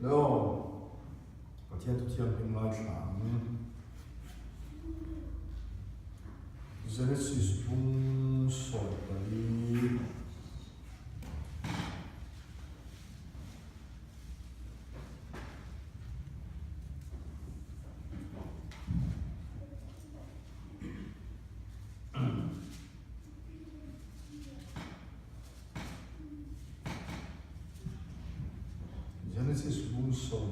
Lo, Pathian thu thianghlim ngaithla ang. Genesis bung 14. Genesis bung 14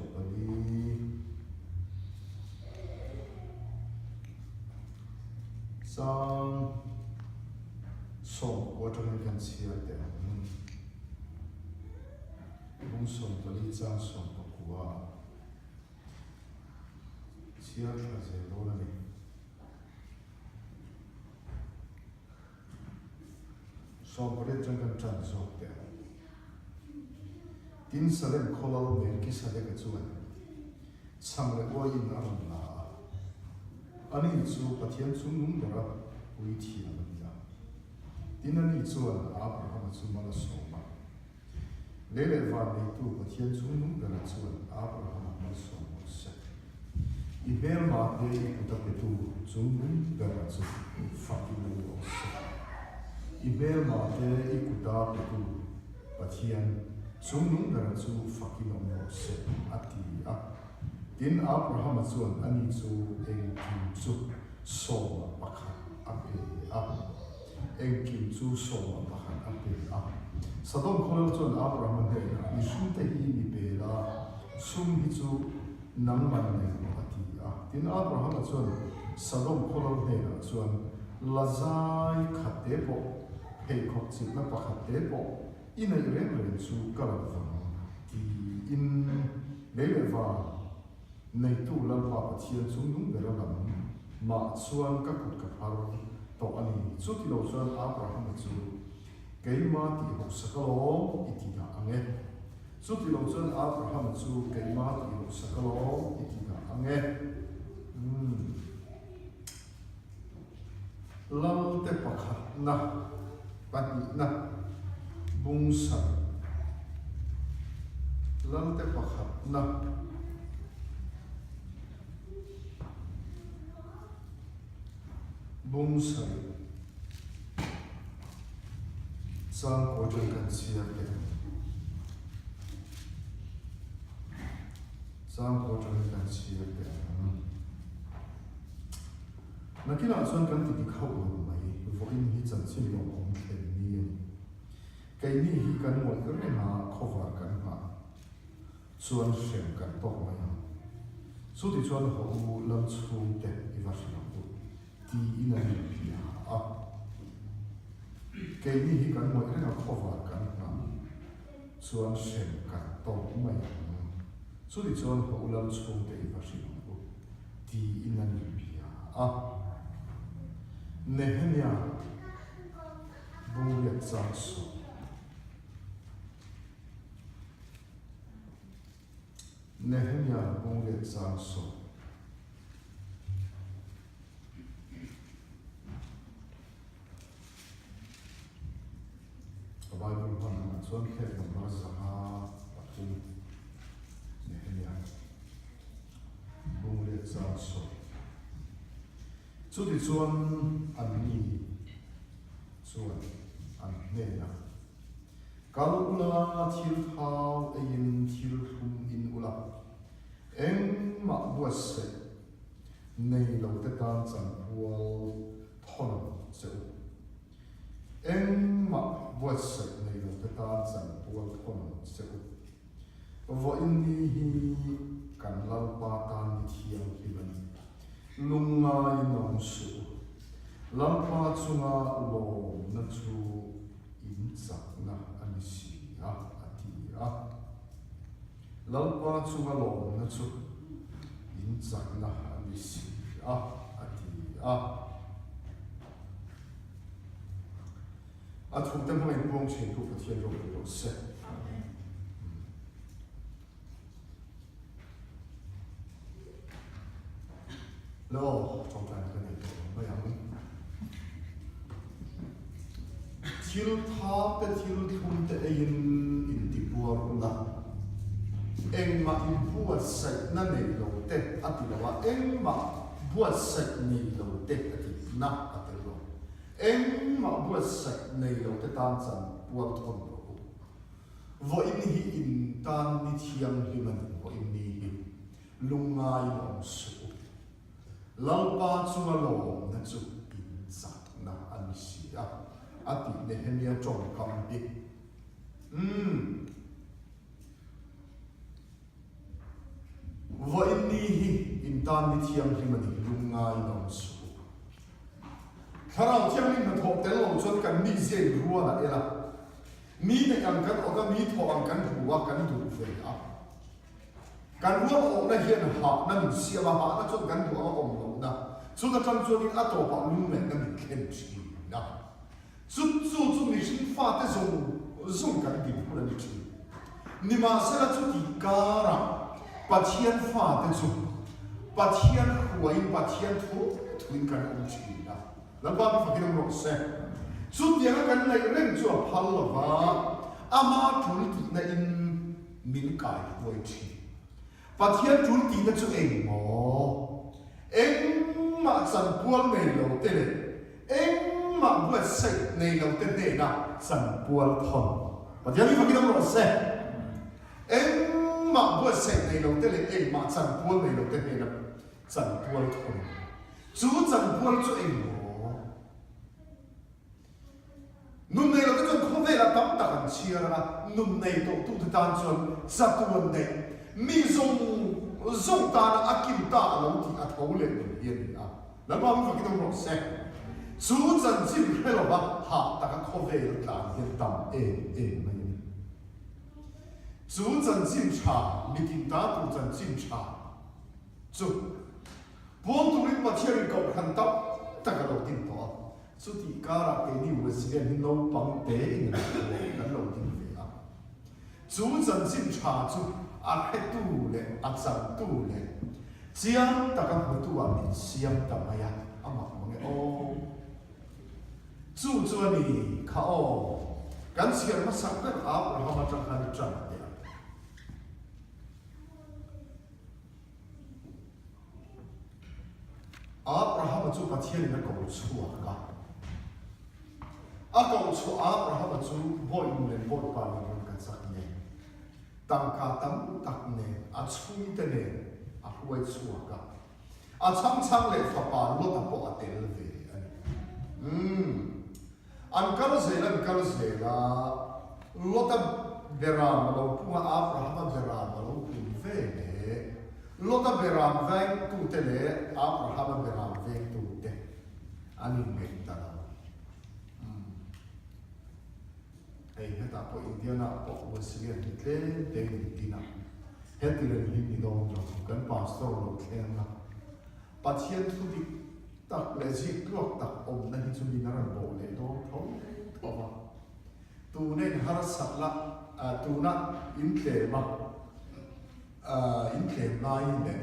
chang 19 atangin kan chhiar teh ang. Bung 14 chang 19. Chhiar thla zel dawn a ni. 18 chuan kan ṭan zawk teh ang. Tin, Salem khaw lal Melkisadeka chuan chhang leh uaiin a rawn la a. Ani chu Pathian chungnung bera puithiam a ni a. Tin, ani chuan Abrahama chu mal a sawm a. Lei leh van neitu Pathian chungnung bera chuan Abrahama malsawm rawh se. I hmelma te i kut a petu chungnung bera chu fakin awm rawh se. I hmelma te i kut a petu Pathian chungnung bera chu fakin awm rawh se, a ti a. Tin, Abrahama chuan ani chu engkim chu sawma pakhat a pe a. Engkim chu sawma pakhat a pe a. Sodom khawlal chuan Abrahama hnenah, Mihringte hi mi pe la, sum hi chu nangman nei rawh, a ti a. Tin, Abrahama chuan Sodom khawlal hnenah chuan, Lazai khat te pawh, pheikhawk chilhna pakhat te pawh i neih reng reng chu ka lo vang, tiin lei leh van neitu Lalpa Pathian chung nung bera lam mah chuan ka kut ka phar tawh a ni. Chuti lo chuan Abrahama chu keima tih hausak alawm i ti dah ang e. Chuti lo chuan Abrahama chu keima tih hausak alawm i ti dah ang e. Umm. Lalte pakhatna, pahnihna, bung sarh. Lalte pakhatna, bung sarih. Changkaw atang kan chhiar teh ang. Changkaw atangin kan chhiar teh ang. Nakinah chuan kan ti dik hauh lo mai, vawiin hi chanchin lawmawm thlen ni a ni. Keini hi kan ngawih reng a, khawvar kan nghah chuan hrem kan tawk mai ang. Chuti chuan haw u lam chhungte i va hrilh ang u, tiin an inbia a. Keini hi kan ngawih reng a, khawvar kan nghah chuan hrem kan tawk mai ang. Chuti chuan haw u lam chhungte i va hrilh ang u. Tiin an inbia a. Nehemia bungriat chang suh. Nehemia bungriat chang suh. Ka Bible hman ah chuan phek number 103 Nehemia bung leh chang sawi. Chutichuan anni chuan an hnenah, Kal ula thil thau eiin thil thlum in ula, engmah buatsaih nei lo te tan chanpual thawn che u. Engmah buatsaih nei lo te tan chanpual thawn che u. Vawiin ni hi kan Lalpa tan ni thianghlim a ni. Lungngai nawm suh u. Lalpa chunga lawmna chu in chakna a ni si a, a ti a. Lalpa chunga lawmna chu in chakna a ni si a, a ti a. A thute hmang inpuang thintu Pathian ropui rawh se. Lo, tawngtaina ka nei tawh lo mai ang. Thil tha te thil thlum te eiin intipuar ula, Engmah inbuatsaihna nei lo te a ti lo a, engmah buatsaih nei lo te a ti na a tel lo. Engmah buatsaih nei lo te tan chan pual thawn rawh u. Vawiin hi in tan ni thianghlim a ni, vawiin ni hi lungngaiin awm suh u. Lalpa chunga lawmna chu in chakna a ni si a, a tih Nehemia tawngkam hi. Umm. Vawiin ni hi in tan ni thianghlim a ni, lungngaiin a awm suh u. Thlarau thianghlim hnathawh tel lo chuan kan mizia in rual a el a, mi neih ang kan awt a, mi thawh ang kan hmu a, kan duh ve a. Kan rual awhna hian hahna min siam a, hahna chuan kan duh anga awm lohna, chun atang chuanin a tawpah lungngaihna min thlen thin a. Chu chu chu mihring fate zawng zawng kan din hun a ni thin. Nimahsela chuti karah Pathian fate chu Pathian hruaiin Pathian thu thuin kan awm thin a. Lalpa mi fakin awm rawh se. Chutianga kan ngaih reng chu a phal lova, ama tul tihna in min kai huai thin. Pathian tul tihna chu eng maw? Engmah chanpual nei lo te leh engmah buatsaih nei lo te hnena chanpual thawn. Pathian hi fakin awm rawh se. Engmah buatsaih nei lo te leh engmah chanpual nei lo te hnena chanpual thawn. Chu chanpual chu eng maw? Nun nei lote chuan khawvelah tam tak an chhiar a, nun nei tawhtute tan chuan chatuan neih mi zawng zawng tana a kim ta a lo tih a tho leh nun hi a ni a. Lalpa min fakin awm rawh se. Chu chanchin hre lova hah taka khawvel tlan hian tam em em mai a ni. Chu chanchin tha, mitin ta tur chanchin tha chu puang turin Pathianin kohhran tam tak a lo din tawh a. Chutih karah keini Wesleyan hi naupang tein kan lo ding ve a. Chu chanchin tha chu a hretu leh a changtu leh chiang taka hmutu ah min siam ta mai a, a mak mang e aw. Chu chu a ni kha aw, kan chhiar hmasak ber Abraham atang khan i tan teh ang. Abrahama chu Pathianin a ko chhuak a. A ko chhuah Abrahama chu bawihnu leh bawipa nen rawn ka chak nen, tangka tam tak nen, a chhungte nen a hruai chhuak a. A chhangchhang leh fapa Lota pawh a tel ve a ni. Umm. An kal zel an kal zel a, Lota beram a lo pung a, Abrahama beram a lo pung ve leh. Lota beram vengtute leh Abrahama beram vengtute an inngeih ta lo. Umm. Hei hetah pawh Indiana pawh Wesleyan hi tlem te in tin a, heti reng hi ni dawn lo, kan pastor lo thleng a. Pathian thu dik tak leh ziktluak tak awmna hi chu min a rawn bawh leh dawn tho tho va. Tuna in harsat la, tuna in tlem a, in tlem lai leh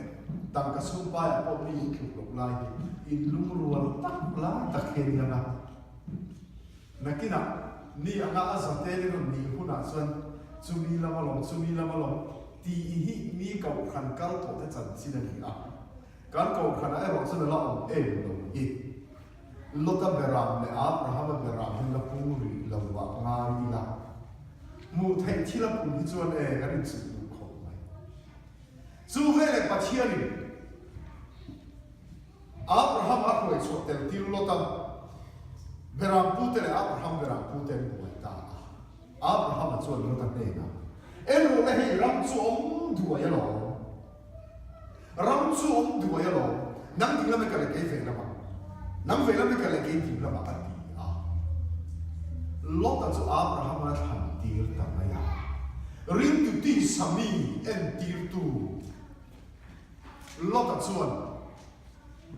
tangka sumpai ah pawh mi in tluk loh lai hi in lungrual tak lai tak hi a ni ang a. Nakinah ni anga a zate in rawn nih hunah chuan chumi lam alawm, chumi lam alawm tih hi mi kohhran kal tawh te chanchin a ni a. Kan kohhranah erawh chuan a la awm em lo hi. Lota beram leh Abrahama beram hi la pung rih lo ah ngai ila. Hmuh theih thil a pum hi chuan e kan inchilh duh khawp mai. Chu veleh Pathianin Abraham a hruai chhuah tel tir Lota beram pute leh Abraham beram pute an buai ta a. Abrahama chuan Lota hnenah, En rawh le hei ram chu awm duai alawm. Ram chu awm duai alawm, nang ding lam i kal e kei vei lamah, nang vei lam i kal e kei ding lamah a ti a. Lota chu Abraham-a thlan tir ta mai a. Ringtu tisa mi entirtu Lota chuan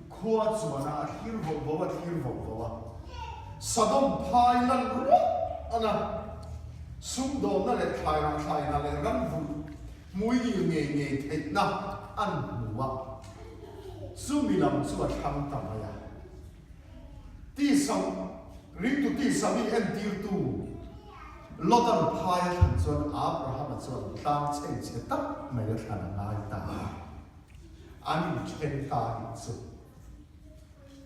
khua chuana a thlir voh voh a thlir voh voh a. Sodom phai lan ruah anga sumdawnna leh thlairah thlaina leh ranvulh Hmuingil ngei ngei theihna an hmu a, chumi lam chu a thlang ta mai a. Tisa, ringtu tisa mi entirtu. Lotan phai a thlan chuan Abrahama chuan tlang chhengchhe tak mai a thlan a ngai ta a. An inthen ta nih chu.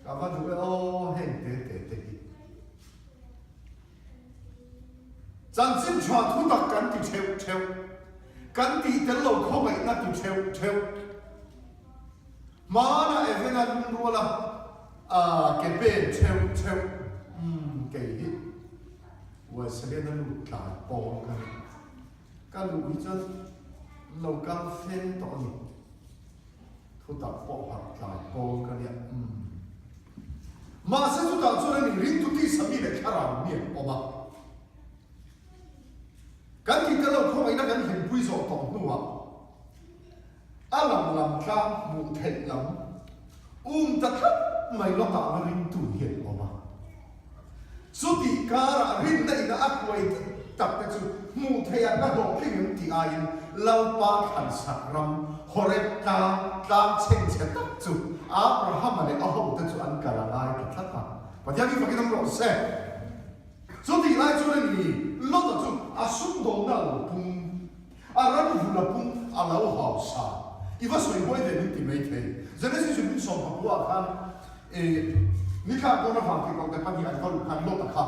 Ka va duh e aw heng te te te hi. Chanchin tha thutak kan ti theuh theuh, kan tih tel lo khawngaihna ti theuh theuh. Hmana Evena lungruala ke pen theuh theuh, umm kei hi Uaisaliana lut tlai pawl ka ni. Ka luh hi chuan lo kal fe tawh a ni. Thutak pawh harh tlai pawl ka nia umm. Mahse chutah chuan a ni ringtu tisa mi leh thlarau mi an awm a. Kan tih tel lo khawngaihna kan hlimpui zawh tawh hnuah a lang lam tlang hmuh theih lam um ta tlat mai lawkah anga ringtu hi an awm a. Chutih karah rinna ina a kuai dik tak te chu hmuh theih an la hlawhtling em tih aiin Lalpa thlansak ram Horeb tlang, tlang chhengchhe tak chu Abrahama leh a hote chu an kal a ngai ta tlat a. Pathian hi fakin awm rawh se. Chutih lai chuan a ni, Lota chu a sumdawnna a lo pung, a ram vul a pung, a lo hausa. I va sawi huai ve min ti maithei. Genesis in 19 ah khan E, nithla dawn avang tih kohte pahnih an va luh khan Lota kha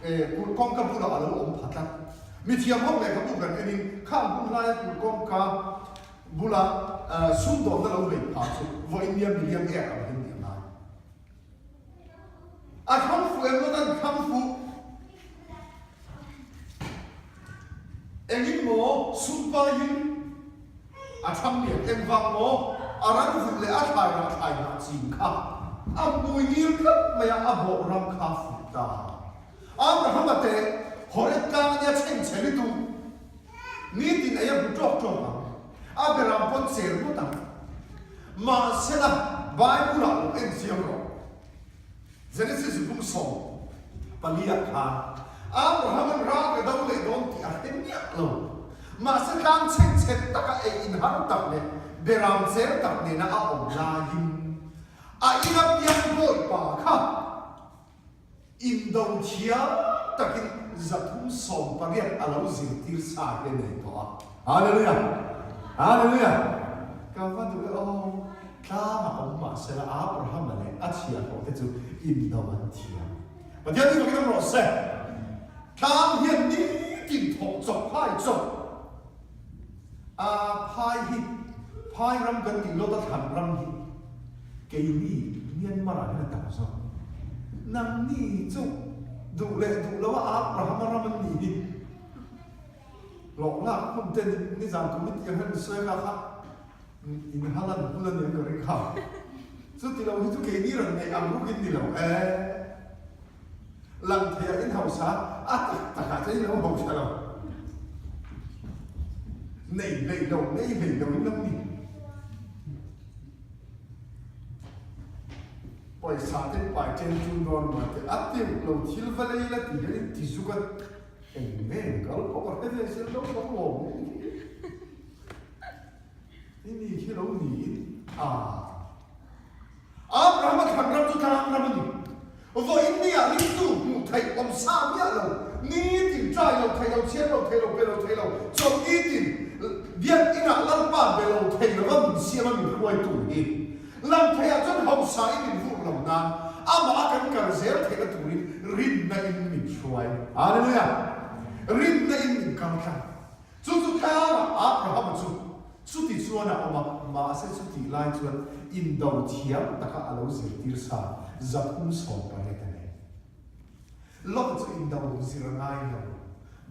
e, kulh kawngka bulah a lo awm pha tlat. Mithiam ho lehkhabu kan enin khang hun laia kulh kawngka bula sumdawnna lo nei pha chu vawiin nia milian ek ang hin nih a ngai. A thlang fuh em Lota'n thlang fuh? Engin maw sum paiin a thlang lian engvang maw a ran vulh leh a thlai rah thlai hnah chin kha a hmui ngil tlat mai a, a bawh ram kha a fuh ta. Abrahama te Horeb tlang ania chhengchhe lutuk nitin ei a hmu tawk tawk ang, a beram pawn cher ngawt ang. Mahsela Bible-ah lo en chiang rawh. Genesis 14 ah khan Abraham-a'n ral ka do leh dawn tih a hre miah lo. Mahse tlang chhengchhet taka ei in har tak leh beram cher tak nena a awm laiin a ina piang bawipa kha indo thiam takin 318 a lo zirtir sa hi a nei tawh a. Hallelujah! Hallelujah! Ka va duh e aw! Tlangah awm mah sela Abrahama leh a chhiahhlawhte chu indo an thiam. Pathian hi fakin awm rawh se. Tlang hian nitin thawh chawp phai chawp a phai hi phai ram kan tih lawt a thlan ram hi keini Myanmar ah hian a tam zawk. Nangni chu duh leh duh lo a Abrahama ram an nih hi. Hlawh lak hun te nizan committee ah hian sawi kha kha In halan hun a nia ka ring kha. Chuti lo hi chu keini rawn neih ang ruk in ni lo e. Lang thei ah in hausa a tak tak ah chuan in lo hausa lo. Nei hlei lo, nei hlei lo in lo ni. Pawisa te pai chen chun dawn maw te a tirh lo thil va lei la ti hian in ti zuk a eng nge kal pawh ka hre ve zel lo lo lawm e. I ni khi lo niin a. Abrahama thlan ram chu tlang ram a ni. Vawiin niah ringtu hmuh theih awm sa miah lo, nitin trai lo thei lo, chhiar lo thei lo, pe lo thei lo, chawlh nitin biak inah Lalpa be lo thei lova min siam a min hruaitu hi. Lang theiah chuan hausa in min vur lo nan amah a kan kal zel theihna turin rinna in min hruai. Hallelujah! Rinna in min kal tlang. Chu chu tlangah Abrahama chu chuti chuan a awm a, mahse chutih lai chuan indo thiam taka a lo zirtir sa 318 a nei. Lot chu indo zir a ngai lo,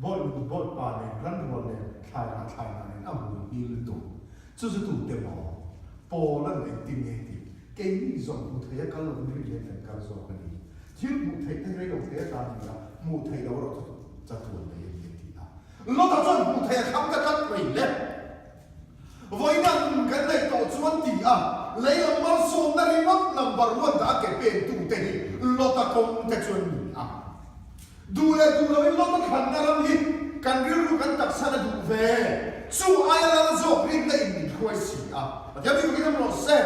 Bawlhnu Bawlhpa nen, ranrual nen, thlairah thlairah nen a hmui hmil lutuk. Chu chu tute maw? Paul-a'n engtin nge tih? Keini zawng hmu thei a kal lovin rin hian kan kal zawk a ni. Thil hmuh theih te rei lo hle atan a ni a, hmuh theih loh erawh chu chatuan mai a ni a ti a. Lota chuan hmuh theih a thlang ta tlat mai le. Vawiin an kan neih tawh chuan ti a, lei lam malsawmna ringawt number one dah a ke pen tute hi Lota kawng te chuan ni a. Duh leh duh loin Lota thlanna ram hi kan rilru kan taksa na duh ve. Chu aia lal zawk rinna in min hruai si a. Pathian hi fakin awm rawh se.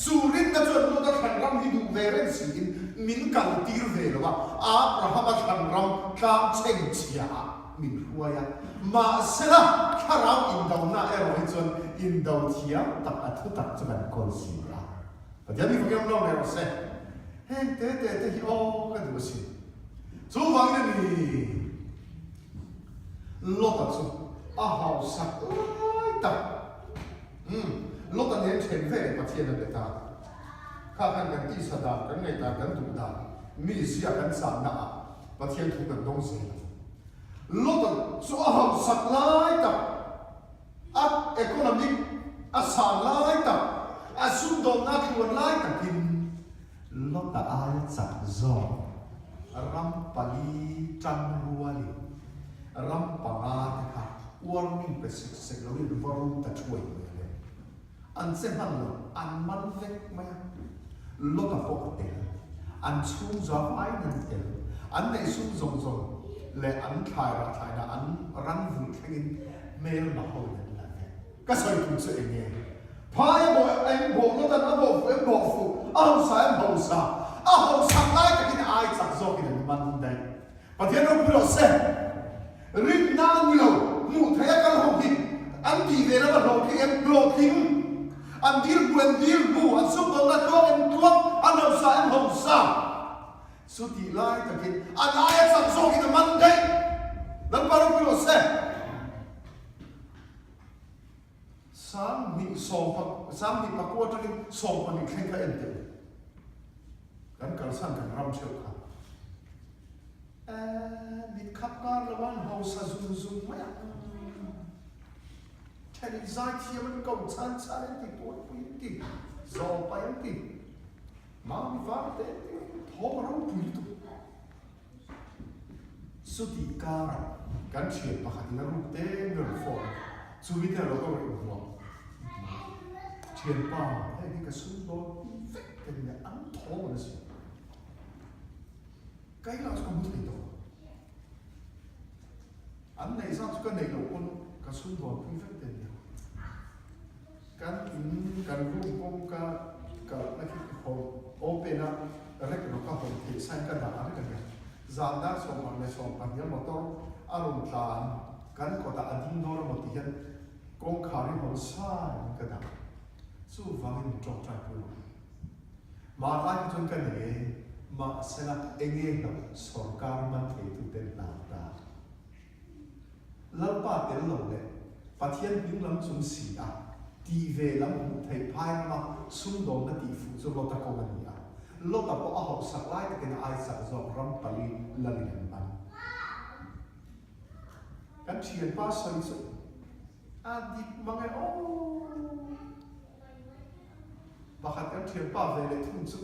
Chu rinna chuan Lota thlan ram hi duh ve reng siin. min kal tir ve lo a, Abrahama thlan ram tlang chhengchhia ah min hruai a. Mahsela, thlarau indona erawh hi chuan indo thiam tak a thutak chu kan kawl si a. Pathian mi fakin awm lo mai rawh se. Heng te te te hi aw ka duh asin. Chuvangin a ni. Lota chu a hausak lai tak. Umm, Lota nen then ve leh Pathian a be ta. Kha khan kan tisa dan, kan ngaihdan, kan duh dan, mi zia kan channa ah Pathian thu kan dawng zel a. Lota chu a hausak lai tak. A economic a san lai tak, a sumdawnna tluan lai takin Lota aia chak zawk ram pali tang rualin ram panga te kha warning pe sek sek loin va rum ta thuai mai a le. An che hman lo, an man vek mai a. Lota pawh a tel, an chhung zau aiin an tel, an neih sum zawng zawng leh an thlai rah thlaina an ran vulh thlengin hmelma ho in an la vek. Ka sawi tum chu eng nge? Phai a bawh eng bawh Lotan a bawh fuh em bawh fuh, a hausa em hausa, a hausak lai takin a ai chak zawkin an man daih. Pathian ropui rawh se. Rinna a ni lo, hmuh theih a kal ho hi an tih ve lama hlawhtling em hlawhtling, an dil hmu em dil hmu, an sumdawnna tluang em tluang, an hausa em hausa. Chutih lai takin an aia chak zawkin a man daih. Lalpa ropui rawh se. 20 19 atangin 12 thleng kha en teh u. Kan kalsan kan ram theuh kha. Mit khap kar lo an hausa zung zung mai a. Thenin zaithiam an ko chan chan an ti, Puanpui an ti, Zawpai an ti, Mami Varte an ti, thawm a ropui lutuk. Chutih karah kan thian pakhatin a ruk te min rawn phone a, chumi te alo ka rawn inhmuh ang. Thianpa, heng hi ka sum dawn pi vek ka ni a, an thawm an si. Ka inah chu ka hmu thei tawh lo. An neih zat chu ka neih loh pawn ka sum dawn pui vek te nia. Kan in kan room kawngka kalhna khi ka hawn open a, rek rawk ka hawn theih sain ka dah reng a nia. Zan dar 11:20 a motor a rawn tlan kan kawtah a ding dawn emaw ti hian kawngkhar hi hawn sain ka dah. Chuvangin min tawngtai pui rawh. Hmanlai hi chuan ka nei e, mahsela enge hlauh sorkar man theituten hlau ta. Lalpa tel lo leh Pathian hming lam chung si a, tih ve lam hmuh theih phai rama sumdawnna tih fuh chu Lota kawng a ni a. Lota pawh a hauhsak lai takin a aisak zawk ram pali lalin an man. Kan thianpa sawi chu a dik mang e aw. Pakhat kan thianpa ve leh thung chu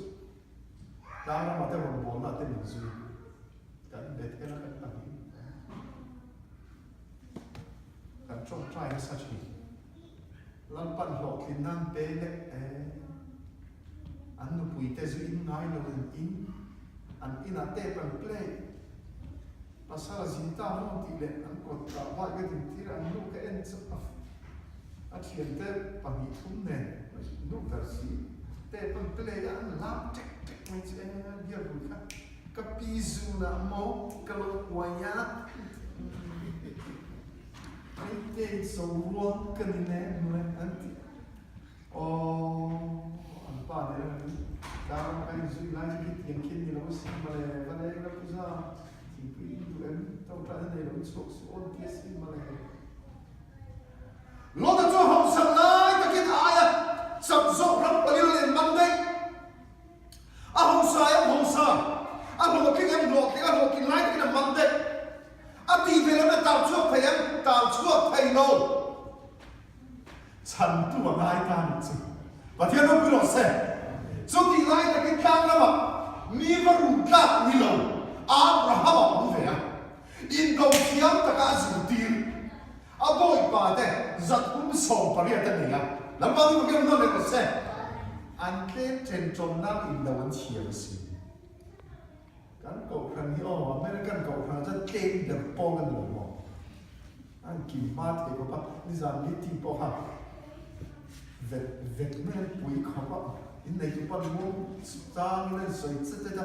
tlangrama te rawngbawlna te min zui. Kan Bethel a kan pahnih kan tawngtai nasa thin. Lalpan hlawhtlin nan pe leh e. An nupui te zu in ngai lo in in an inah tape an play. Pasal a zin ta maw tih leh an kawt kah bike a din tir an nu ka en chu a a thiante 2 3 nen nu ber si tape an play a an lam tek tek mai chu e biak rui kha. Ka pi zunah maw ka lo uai a, Meitei zo ruang ka ni nen mawle an ti. Aw, an pa nen an tlang a kan inzui lai chu khitiang khi an ni lo asin mawle, va leng la pu za, thingpui in duh em, tawngtai na nei lo in chhuak suh aw an ti asin mawle. Lota chu hausak lai takin a aia chak zawk ram palil nen man daih. A hausa em hausa, a hlawhtling em hlawhtling, a hlawhtling lai takin a man daih. A tih ve lam e tar chhuak thei em? Tar chhuak thei lo. Chhantu a ngai ta nih chu. Pathian ropui rawh se. Chutih lai takin tlang lamah mi va run tlak ni lo Abraham a awm ve a. Indo thiam taka a zirtir. A bawipa te 318 a nei a, Lalpa nu ka nawn leh rawh se. An tlem chen chawm nan in lo an chhiar a si. Kan kohhran hi aw, American kohhran ah chuan tlem ber pawl a ni lo maw? An kim hma thei khawp a, nizan meeting pawh kha vet vet mai an pui khawp a. In nei tu pan muang changin a insawi chet chet a,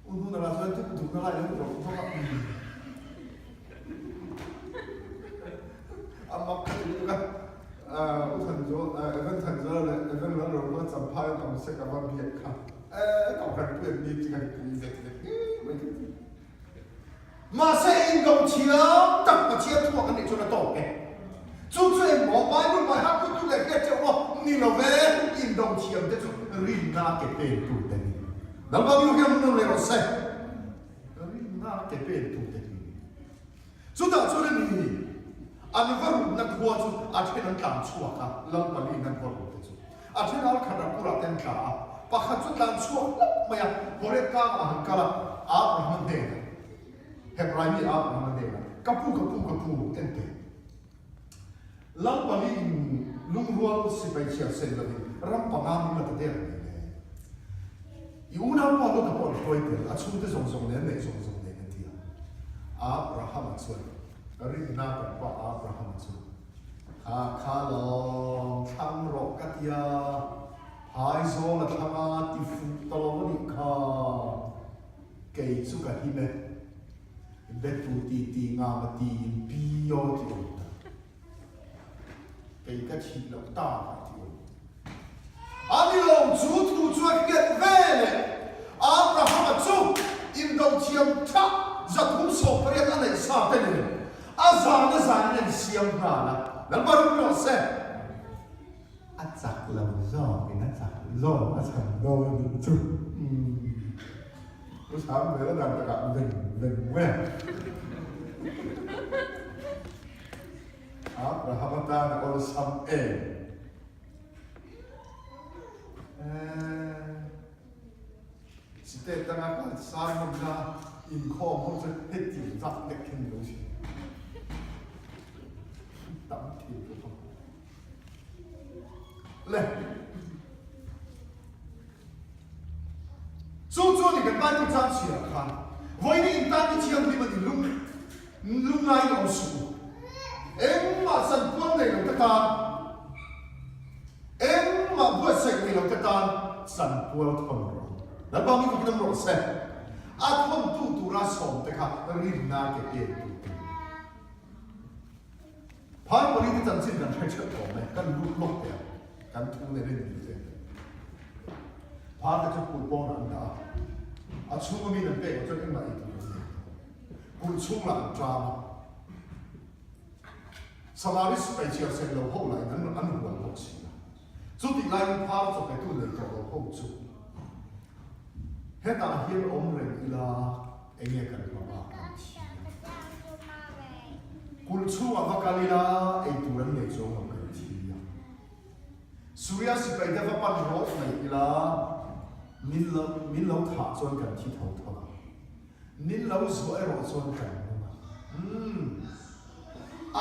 u hnuna lah chuan duk dukna lai lo rawh bawk a. A mak ka ti lutuk a, U Thanzual, Evan Thanzuala leh Evan Lalrohlua Champhai an awm sek ava biak kha. Ee, kohhran pui an ni chi ka tih zet zet ngei mai ka ti. Mahse, indo thiam tak Pathian thuak a nih chuan a tawk e. Chu chu engmaw Bible hmai hak tu tu leh hriat teuh maw? Ni lo ve, indo thiam te chu rinna ke pen tu te ni. Lalpa biak hian hmun leh rawh se. Rinna ke pen tu te ni. Chutah chuan a ni, an va rutna khua chu a then an tlan chhuak a, Lalpaliin an va rut te chu. A then Alkhanapurah te an tla a, pakhat chu tlan chhuak hlauh mai a, Horeb tlangah a han kal a, Abrahama hnenah, Hebrai mi Abrahama hnenah, Ka pu, ka pu, ka pu, en teh. Lalpaliin lungrual sipai chhiar sen lovin ram panga min la ta der mai le. I unaupa Lota pawh an hruai tel, a chhungte zawng zawng nen neih zawng zawng nen a ti a. Abrahama chuan, Rinna kan pa Abrahama chu, Kha kha lawm, thlang rawh ka ti a, phaizawl a thlang a, ti fuh ta lo a nih kha, kei chu ka him e, betu ti ti ngam a tiin pi aw ti awm ta. Kei ka thih loh ta a ti awm. A ni lo, chu thu chu a nghet ve leh. Abrahama chu indo thiam thah 318 a neih sa te nen a zan a zan in an siam nghal a. Lalpa rum rawh se. A chak lo zawk in a chak zawk a chhan dawn a nih chu. U Sang vel a dan takah veng veng ve. Abrahama tan a awlsam em? State danga kal sermon na inkhawm ho chu heti zat lek hi ni lo si. Tam thei bawk a. Le. Chu chu a ni kan Bible chang chhiarah khan vawiin in tan i thianghlim a ni lung lungngai awm suh u. Engmah chanpual nei lo te tan, engmah buatsaih nei lo te tan chanpual thawn rawh u. Lalpa mi fakin awm rawh se. A thawntu tura sawmte kha rinna ke pen tu te ni. Phai pali te chanchin kan hre ṭheuh awm e, kan lut lawk teh ang, kan thu leh rin dil che. Phar te chu kulh pawnah an dah a, a chhunga min an pek loh chuan engmah ei tur an nei lo. Kulh chhung lah an ṭam a, Samari sipai chhiar sek lo ho lahin an an hual bawk si a. Chutih laiin phar chawpetu nei tawh lo ho chu hetah hian awm reng ila enge kan hma bak kan thi a. Kulh chhungah va kal ila ei tur an nei chuang lo kan thi a. Suria sipai te va pan rawh mai ila min lo min lo thah chuan kan thi tho tho a. Min lo zuah erawh chuan kan nung a. Umm.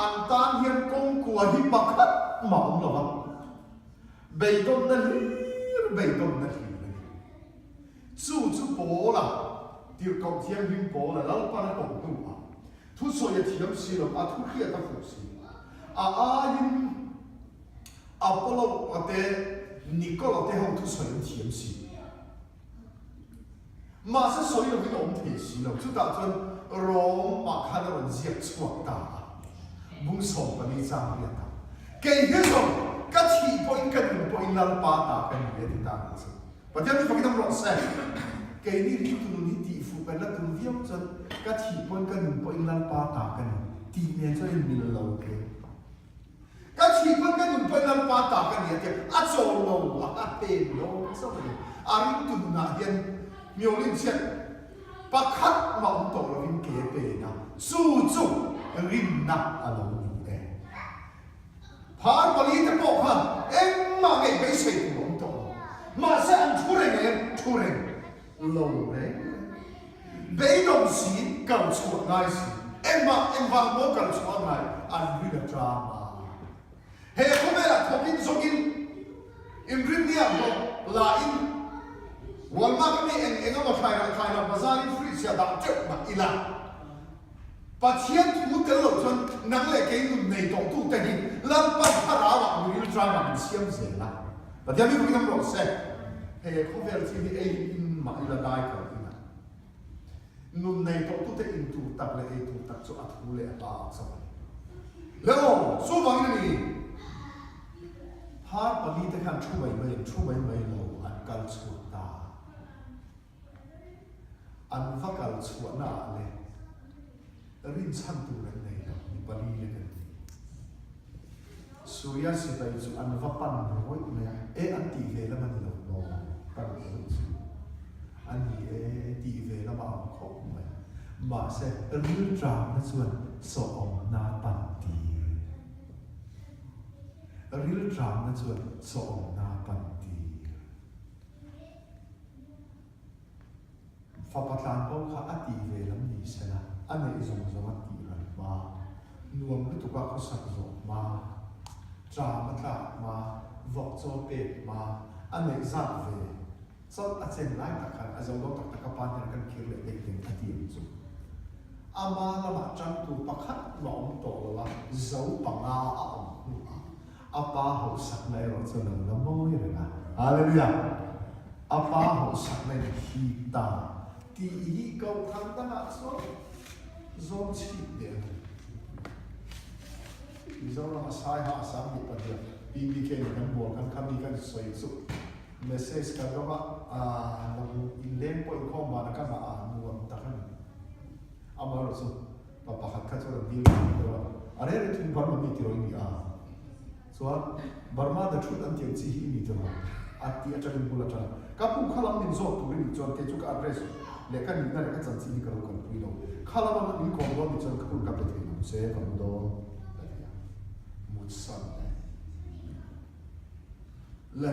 An tan hian kawngkua hi pakhat mah awm lo va. Beidawnna hlir beidawnna hlir a ni. Chu chu Paula, Tirhkoh Thianghlim Paula Lalpan a koh hnuah thusawi a thiam si lo, a thu hriat a fuh si. A aiin Apollo-a te, Nikola te ho thusawi an thiam si. Mahse sawi lovin a awm thei si lo. Chutah chuan Rom ah khan a rawn ziak chhuak ta a, bung 14 chang riat a, Kei hi zawng ka thih pawhin ka nun pawhin Lalpa ta ka ni a ti ta ang che. Pathian mi fakin awm rawh se. Keini ringtu nun hi tihfuh kan la tum viau chuan ka thih pawhin ka nun pawhin Lalpa ta ka ni tih nen chuan inmil lo hle. Ka thih pawn ka nun pawn Lalpa ta ka ni a tia, a chawl lo a, a pen lo chauh a ni. A ringtu nunah hian Myolim chhiat pakhat mah awm tawh lovin ke a pen a, chu chu rinna a lo ni e. Phar pali te pawh khan engmah ngeih beisei tur a awm tawh lo. Mahse an thu reng em? Thu reng lo reng reng. Beidawng si, kal chhuah ngai si, engmah engvang maw kal chhuah ngai an rin a tang a. He khawvelah thawkin zawkin inrinni ah hlawh la in Walmart a mi eng eng emaw thlai rah thlai rah bazar in fridge ah dah teuh mah ila Pathian thu tel loh chuan nang leh kei nun nei tawh tu te hi Lalpan thlarau ah miril tang ah min siam zel a. Pathian mi fakin awm rawh se. He khawvel chi hi ei in mah ila dai kal ina. Nun nei tawhtute in tur tak leh ei tur tak chu a thu leh a hla ah chauh a ni. Le aw, chuvangin a ni. Phar palite khan thu mai mai in thu mai mai lo an kal chhuak ta. An va kal chhuahna ah leh rinchhan tur an nei lo, mi pali lek an ni. Surya sipai chu an va pan rawih mai a, e an tih ve lam a ni lo maw? Pan rawih chu a ni e, tih ve lam a ang khawp mai. Mahse, rilṭamna chuan sawhawmna pan tir. Rilṭamna chuan sawhawmna pan tir. Fapa tlanbo kha a tih ve lam ni sela, a neih zawng zawng a tih ral hma, nuam lutuk a khawsak zawh hma, ṭam a tlak hma, vawk chaw pek hma, a neih zat ve chauh a chen lai tak khan a zo lo tak tak a pa hnenah kan khir leh daih teng a ti ang chu. Ama lamah ṭangtu pakhat mah awm tawh lo a, zo panga a awm hnuah A pa hauhsakna erawh chu a lo la mawi reng a. Hallelujah! A pa hauhsakna in hip ta tih hi Kohhran dangah chuan zawm chhip leh a ni. Mizoram a Saiha a sang nih pahnih a, PBK nih kan bual khan kha mi kan sawi chu message kan ram a, lo inleng pawh inkhawm van a ka ngah a, nuam tak a ni. Amaherawhchu Pa pakhat kha chuan a dil thung deuh a, a rel i thung Burma mi tiraw i ni a? Chuan Burma the truth an tih ang chi hi i ni tiraw? A tih atangin bul atang a, ka pu kha lam min zawt tur i nih chuan kei chu ka address leh ka nihna leh ka chanchin hi ka lo kalpui lo, kha lama min kawm dawn nih chuan ka hun ka pe thei lo che, ka mu dawn ka ti a, mutsan leh le.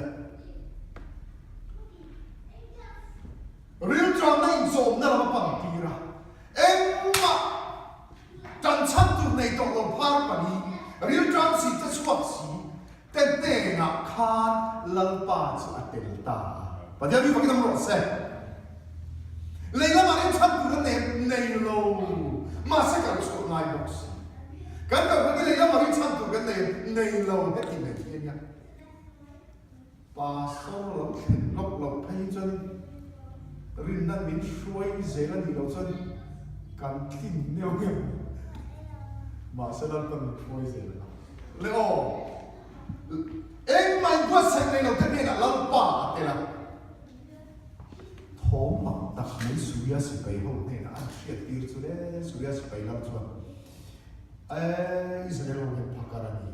Rilṭamna inchawmna lam a pan tir a, engmah tan chhan tur nei tawh lo phar pali, rilṭam si che chhuak si te hnenah khan Lalpa chu a tel ta a. Pathian mi fakin awm rawh se. Lei lamah rinchhan tur a nep nei lo, mahse kal chhuah ngai bawk si. Kan kalhmang hi lei lamah rinchhan tur kan nei nei lo heti mai hi a nia. Pastor lo thlen lawk loh phei hi chuan rinna min hruai zel a nih loh chuan kan tlin neuh neuh mahse Lalpan min hruai zel a le aw engmah inbuatsaih nei lo te hnenah Lalpa a tel a thawm mak tak mai Suria sipai ho hnenah an hriat tir chu le Suria sipai lal chuan E Israel ho hian phakar a ni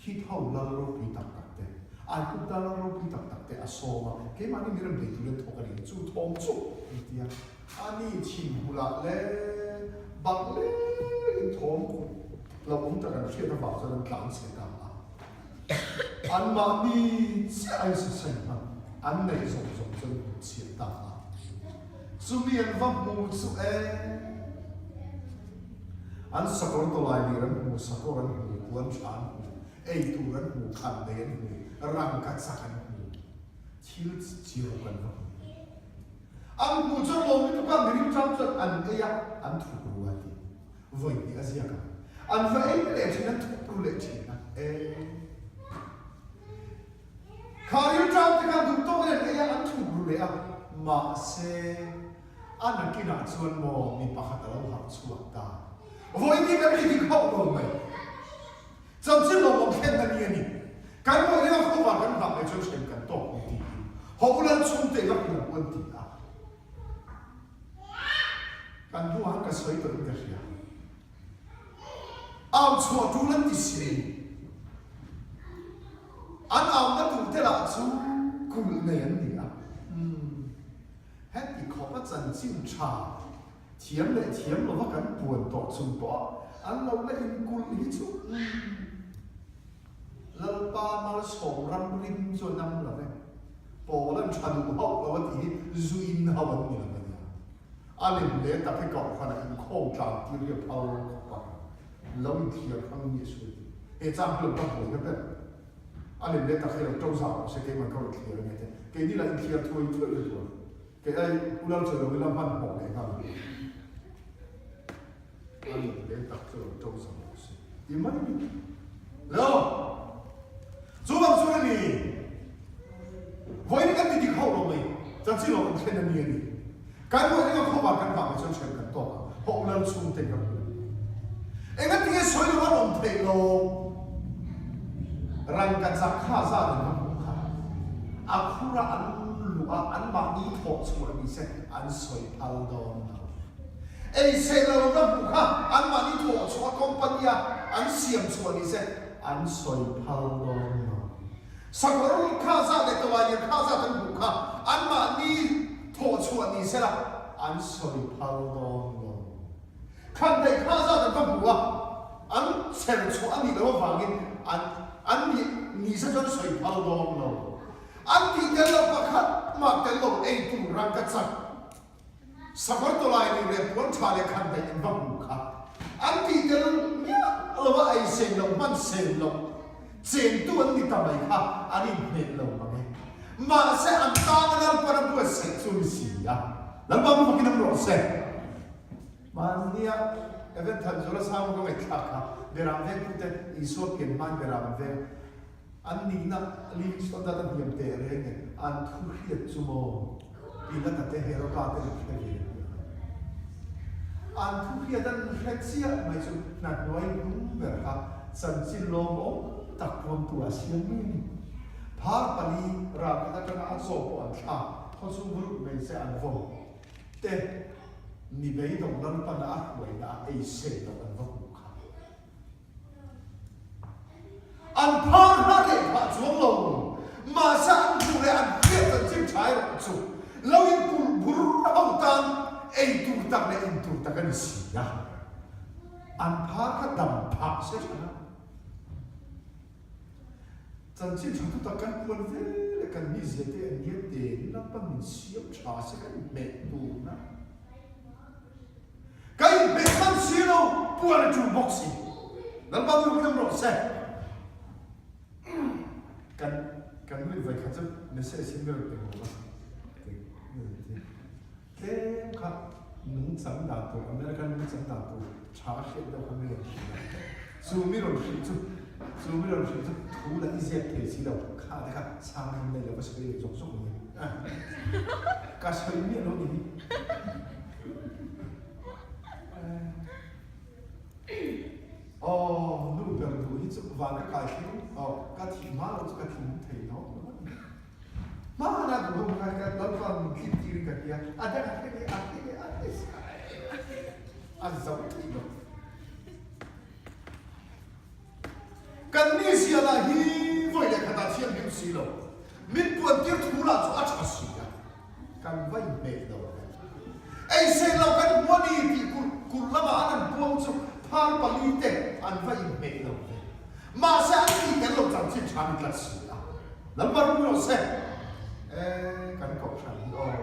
Hit ho lal ropui tak tak te Aigupta lal ropui tak tak te a sawm a, keimahni mi rem bei turin thawk a ni chu thawm chu an ti a. Ani thinhmulah leh bak lengin thawm kut lo awm tak an hriat avang chuan an tlan chhe ta a. Anmahni chiah a insasaih hman an neih zawng zawng chuan an chhiat ta a. Chumi an va hmu chu e. An sakawr tawlai lir an hmu, sakawr an hmu, puan tha an hmu, ei tur an hmu, khan nei an hmu, rangka chak an hmu, thil chiu kan va hmu. An hmuh chuan lawm lutuk a, miring tang chuan an ei a, an thuk ru a ti. Vawi hnih a ziak ang. An va ei leh thin, an thuk ru leh thin a. E. Kha rilṭam te khan duh tawkin an ei a, an thuk ru leh a. Mahse, a nakinah chuan maw mi pakhat a lo harh chhuak ta. Vawi hnih kan ti dik hauh lo mai. Chanchin lawmawm thlenna ni a ni. Kan mawih ringa khupa kan hlah mai chuan hrem kan tawk ni tiin Hawulan chhungte ila hmu an ti a. Kan hnuah han ka sawi tawhin ka hria. Au chhuah tul an ti si. An auna tur te lah chu kulh nei an ni a. Umm. Heti khawpa chanchin tha Thiam leh thiam lova kan puan tawh chung pawh an lo la inkulh hi chu Lalpa malsawm ram rim chu a nam lo e. Pawl an tha duh hauh lo a tih hi zu in ho an ni lo a nia. A lem leh tak hi kohhranah inkhawm tlan tir hi a phal khawp a, lo inthiar hrang mi a sawi tih. He chang hi lo ka buaina ber. A lem leh tak hi lo to zau rawh se keimah ka rawn thlir ania te. Keini lah inthiar thuai thuai ka duh a. Kei ai u lal chawi lo ila hmanhmawh leh nghal ang. A lem leh tak chu lo to zau rawh se ti mai ni. Lo! Chu bang chuan a ni. Vawiin kan ti dik hauh lo mai. Chanchin lawm awm thlen a ni a ni. Kan buai ringa khawvar kan vah mai chuan hrem kan tawk a, hawh lal chhungte kan hmu a ni. Engatinge sawi lo an awm theih lo? Rangkachak kha zat an va hmuh kha a khura an luh a, anmahni thawh chhuah ni se an sawi phal dawn lo. Ei seh lo an va hmuh kha anmahni thawh chhuah company a an siam chhuah ni se an sawi phal dawn lo. Sakawr kha zat leh tawlailir kha zat an hmuh kha anmahni thawh chhuah ni sela an sawi phal dawn lo. Khandaih kha zat an va hmu a, an chher chhuah a nih loh avangin an an nih ni se chuan sawi phal dawn lo. An tih tel loh pakhat mah tel lo ei tur rangka chak Sakawr tawlai nih leh puan tha leh khandaih an va hmu kha an tih tel miah lo a, ei sen loh hman sen loh chengtu an ni ta mai kha an inhmeh lo mang e. Mahse an tana Lalpan a buatsaih chu ni si a, Lalpa mi fakin awm rawh se. Mahnia Evan Thanzula Sangau ka ngaihthlak kha Beram vengtute Isua pian hmain Beram veng An nihna living standard a hniam teh reng e, an thu hriat chu maw Pilata te Heroda te an hre ve a nia. An thu hriat an hre chiah mai chu hna hnuai hnung ber kha chanchin lawmawm tak puamtu ah siam mai a ni. Phar pali ralkhat atanga a chaw pawh an thlak, khawchhung rut mai che an vawm te ni beidawng Lalpana a hruaina ah ei sen loh an va hmuh kha. An phar hla leh phah chuang lo. Mahse an hmuh leh an hriat chanchin tha erawh chu lo in kulh bur ho tan ei tur tak leh in tur tak a ni si a. An phar kha dam phah se than a. Chanchin tha tu tak kan puan ve leh kan mizia te an ngiat tein Lalpan min siam tha se kan inhmeh turna. Ka inhmeh hman si lo, puan a tul bawk si. Lalpa nu hian rawh se. Kan kan nuin vai khat chu message hi mi rawn pe ngawt a. Tlem kha nungchang dan tur, American nungchang dan tur tha hriat deuh kha mi rawn hrilh a. Chu mi rawn hrilh chu, chu mi rawn hrilh chu thu la i ziak thei si lo, kha te kha chhang ngam nei lo ka sawi leh zawk zawk a ni. Ka sawi miah lo ni hi. Aw, nu ber duh hi chu van ka kai thleng, aw, ka thih hma lo chu ka thinlung thei lo lo a ni. Hmana duh ho kha ka Lalpa min tlip tirin ka tia, a dang a thleng e, a thleng e, a thleng e, a zo thei lo. Kan mizia lah hi vawi leh khatah thianghlim si lo, min puantir thu lah chu a tha si a. Kan va inhmeh lo ve. Ei seh lo kan hmu a ni tih kulh kulh lamah an han puang chu phar pali te an va inhmeh lo ve. Mahse an tih tel lo chanchin tha ni tlat si a. Lalpa rum rawh se. E, kan kohhran hi aw.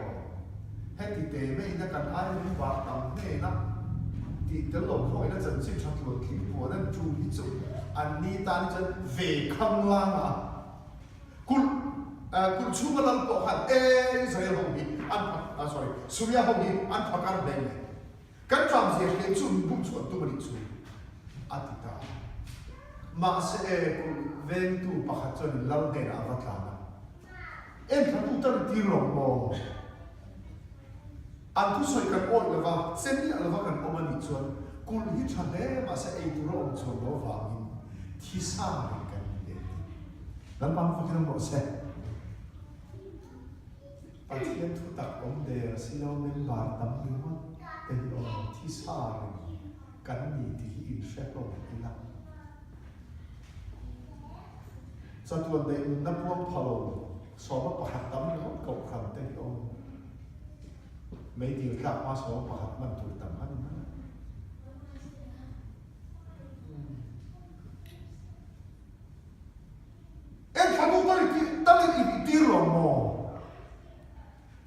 Heti te meiin a kan ai lung var tam hnena tih tel lo khawngin a chanchin tha tluan tling puan an tul hi chu an ni tan hi chuan ve khang langa Kulh kulh chhunga lal pawh khan e Israel ho hi an pha sorry Suria ho hi an phakar hle mai. Kan tlamzia hriat chu min bum chhuan tum a nih chu a ti ta a. Mahse e kulh vengtu pakhat chuan lal hnenah a va tlan a, Enthlatu tan tir lo maw? An thusawi kan awih lova, che miah lova kan awm a nih chuan kulh hi tha hle mahse ei tur a awm chuan lo vangin thi sang reng kan ni e ti. Lalpa hmu fakin awm rawh se. Pathian thu tak awm der si lo member tam ringawt te hi awm thi sa reng kan ni tih hi inhre hlawm ila. Chatuan daih nunna puang pha lo sawma pakhat tam ringawt kohhran te hi awm. Meidil tlak hma sawma pakhat hman tur tam a ni mai. En thla duh tal i tal i tir lo maw?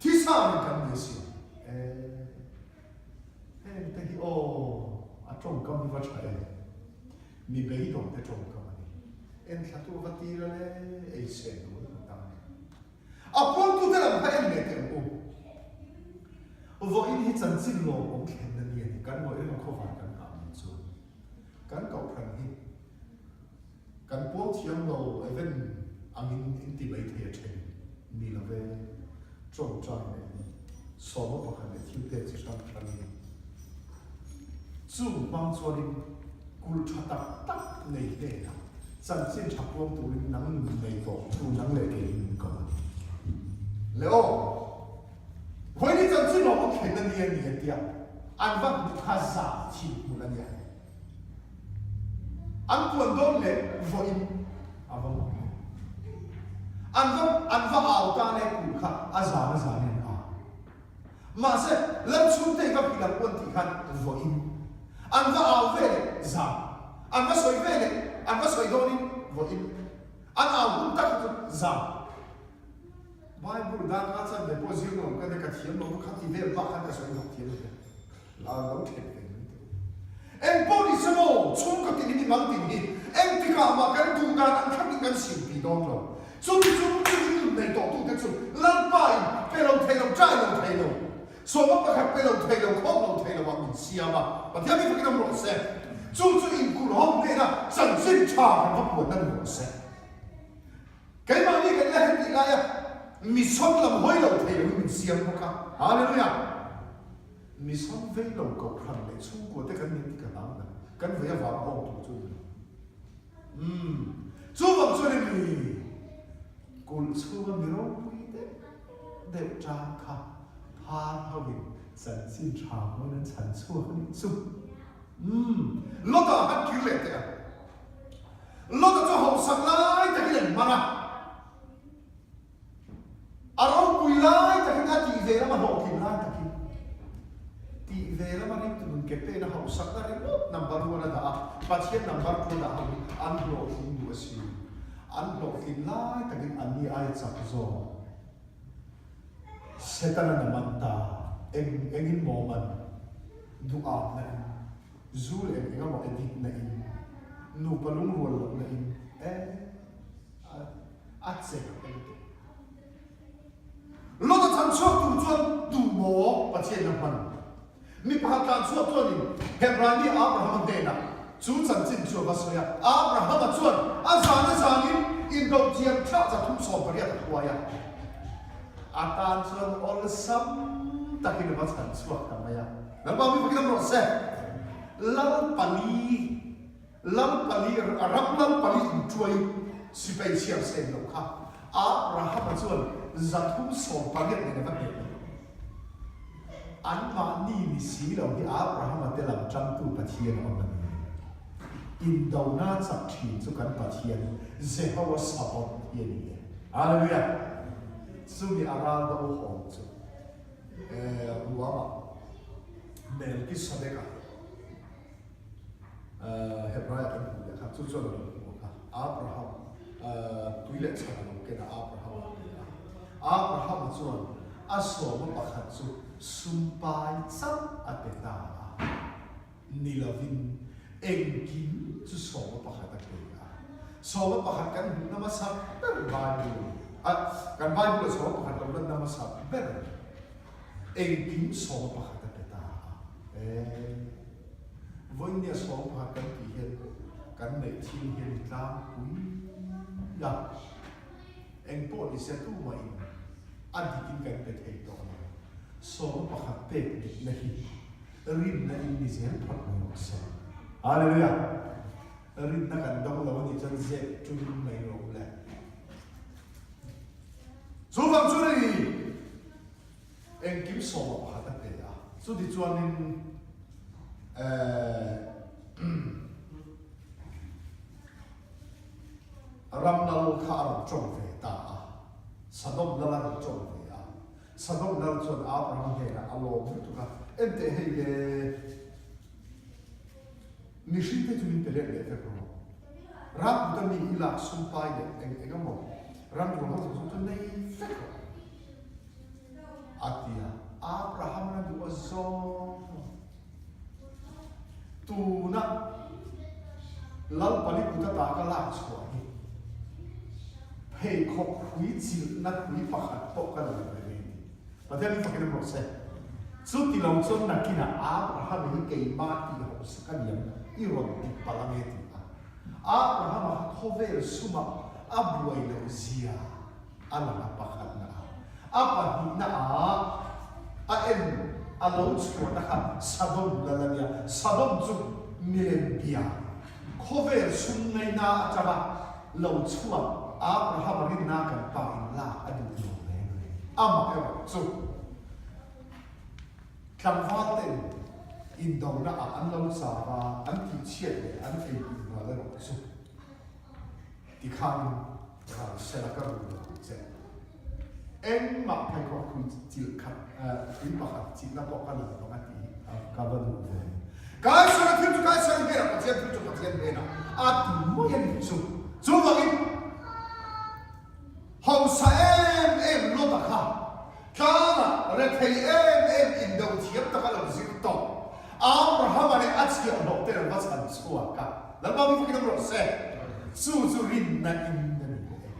Thisa in kan ni asin. Eh. Heng te hi aw, a tawngkam hi va tha em? Mi beidawng te tawngkam a ni. Enthlatu a va tir a le, ei seh duh na ta a ni. A puangtute lam kha en leh teh ang u. Vawiin hi chanchin lawmawm thlenna ni a ni. Kan ngawih reng a khawvar kan nghah mai chu. Kan kohhran hi kan puang thiam lo event angin in ti mai thei a then ni lo ve. Ṭawngṭai nei sawma pakhat leh thil pek chi hrang hrang in chung hmang chuanin kulh ṭha tak tak nei hnenah chanchin ṭha puang turin nang nun nei tawh tu nang leh kei hi min ko a ni. Le aw, vawiin hi chanchin lawm awm thlen a ni a ni a tia an va hmu kha za thin hmun a nia. An puan dawn leh vawiin a va mak hle. An va an va au ta leh kulh kha a zan a zanin an au. Mahse, lam chhungte i va phil ang puan tih khan vawiin an va au ve leh zan, an va sawi ve leh an va sawi dawnin vawiin an au hun tak kha chu zan. Bible dan a chan ve pawh zir nuam ka nia ka thiam lo kha ti vel bak khan ka sawi vak thiam lo ve. La lo then ve mai teh u. Eng pawh ni se maw, chhungkaw tin hi mi mal tin hi engtikah mah kan duh dan ang thlapin kan simpi dawn lo. Chumi chu chumi nun nei tawh tute chu Lalpa in pe lo thei lo, ṭai lo thei lo, sawma pakhat pe lo thei lo, khawm lo thei lo ah min siam a, Pathian mi fakin awm rawh se. Chu chu inkulhawm hnena chanchin ṭha kan va puan na ni rawh se. Keimahni kan la heti laia mi sawn lam hawi lo thei loin min siam bawk a. Hallelujah! Mi sawn vei lo kohhran leh chhungkua te kan nih ti ka hlau na. Kan vei avang awm tur chu ni lo. Umm. Chuvang chuan i mi kulh chhunga mi ropui deuh deuh tang kha phar ho in chanchin tha hmuin an chhan chhuak a nih chu. Umm. Lota han kir leh teh a. Lota chu hausak lai takin an man a. A ropui lai takin a tih ve lama hlawhtlin lai takin tih ve lama ringtu nun ke pena hausakna ringawt number one a dah a, Pathian number two a dah ho hi an hlawhtling duh a si. An hlawhtlin lai takin anni aia chak zawk Setana na man ta, eng engin maw man duh âtna in, zu leh eng engemaw edit na in, nupa lungrual lohna in, eh. A che a ni tawh. Lota chhan chhuak tur chuan tu maw Pathian a hman? Mi pakhat tlan chhuak chuanin Hebrani Abrahama hnenah chu chanchin chu a va sawi a. Abrahama chuan a zan a zanin indo thiam thlah 380 a hruai a. A tan chuan awlsam takin a va chhan chhuak ta mai a. Lalpa mi fakin awm rawh se. Lal pali. Lal pali, ram lal pali intuai sipai chhiar sen loh kha Abrahama chuan 380 nen a va hneh lo. Anmahni ni si lo hi Abrahama te lam tangtu Pathian a awm a ni. Indona chak thin chu kan Pathian Jehowa Sabaoth hi a ni e. Hallelujah! Chumi a ral do hawng chu ruangah Melkisadeka, Hebraia kan hmuh leh kha chu chuan a lo hmu kha Abraham tui leh chhan a lo ken a Abraham a ti a. Abraham chuan a sawma pakhat chu sumpai chauh a pe ta a, ni lovin engkim chu sawma pakhat a pe a. Sawma pakhat kan hmuhna hmasa ber Bible a, kan Bible-a sawma pakhat lo lanna hmasa ber engkim sawma pakhat a pe ta a. Eeh. Vawinia sawmphah kan tih hian kan neih thil hian i tlangpui a, eng pawh ni se tumahin a dikin kan pe thei tawh lo. Sawm pakhat pek dikna hi rinna in ni zel phawt mai rawh se. Hallelujah! Rinna kan dawng lo a nih chuan zep tum mai rawh u le. Chuvang chu ni Engkim sawma pakhat a pe a, chuti chuanin ram lal kha a rawn tawng ve ta a, Sodom lal a rawn tawng ve a. Sodom lal chuan Abraham hnenah a lawm lutuk a, Enteh hei le, mihringte chu min pe let leh vek rawh. Ram kuta mi i lak sumpai leh eng eng emaw ram rual ho zawng zawng chu nei vek rawh. A ti a, Abraham a duh a zawng. Tuna Lal Palikuta ta ka lak chhuah hi pheikhawk hrui chilhna hrui pakhat pawh ka la duh ve ve ti. Pathian hi fakin a rawh se. Chuti lo chuan nakinah Abraham hi keimah tih hausa ka niang i rawn ti palh ange ti a. Abraham-a kha khawvel sumah a buai loh zia. A lang a pakhatna a. A pahnihna ah a en a lo chhuahna kha Sodom lal a nia. Sodom chu milem bia, khawvel sum ngaina atanga lo chhuak Abraham-a rinna kan pa in lak a duh lo reng reng. Amah erawh chu tlangval ten indona ah an lo chau a, an tihchhiat leh an ei ral erawh chu tikhan Ral sela ka rul lo ang che. Engmah pheikhawk thui chilh khat, thui pakhat chilhna pawh ka la lo ang a ti hi ka va duh ve. Kaisara thil chu Kaisara hnenah, Pathian thil chu Pathian hnenah a ti mai a nih chu. Chuvangin hausa em em Lota kha tlangah rethei em em indo thiam taka lo zir tawh Abrahama leh a chhiahhlawh te an va chhan chhuak a. Lalpa mi fakin awm rawh se. Chu chu rinna in a ni leh e.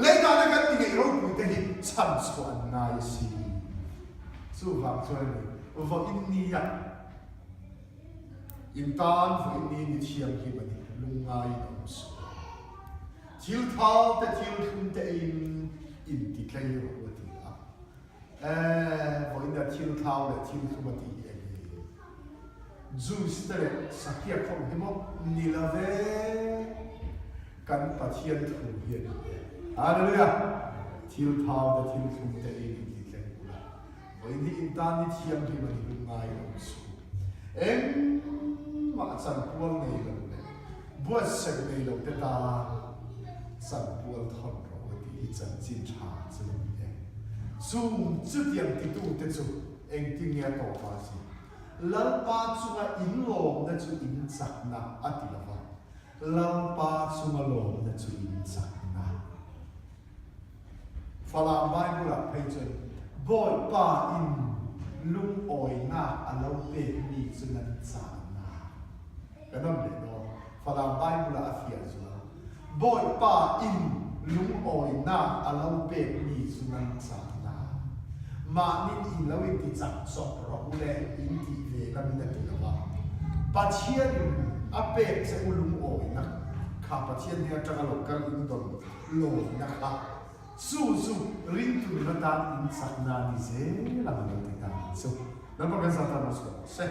Leidana kan ti ngeih ropui te hi chhan chhuah an ngai a si. Chuvang chuan a ni, vawiin nia in tan vawiin ni ni thianghlim a ni, lungngaiin a awm suh lo. Thil thau te thil thlum te eiin inti tlei rawh u a ti a. Ehh, vawiin a thil thau leh thil thlum a tih hi eng nge? Juice te leh sakhiak ho hi maw ni lo ve, kan Pathian thu hi a ni e. Hallelujah! Thil thau te thil thlum te ei in tih tleng ula, vawiin hi in tan ni thianghlim a ni lung ngai lo suh. Engmah chanpual nei lo leh buatsaih nei lo te tan chanpual thawn rawh a tih hi chanchin tha chu a ni e. Chung chutiang titute chu engtin nge a tawp a si? Lalpa chunga in lawmna chu in chakna a ti lo va, Lalpa chunga lawmna chu in chakna. Falam Bible-ah phei chuan Bawipa in lungawinak a lo pek mi chu nan chahna. Kan awm leh dawn. Falam Bible-ah a fiah zual. Bawipa in lungawinak a lo pek mi chu nan chahna. Mahnin in lo inti chak chawp rawh u le, in tih ve lamin a ti lo a. Pathian in a pek che u lungawinak kha Pathian hnen atanga lo kal in dawn lawmna kha chu chu ringtu nuna tan in chakna ni zel ang a lo ti ta ang chu. Lalpa kan zat tan a chhuah rawh se.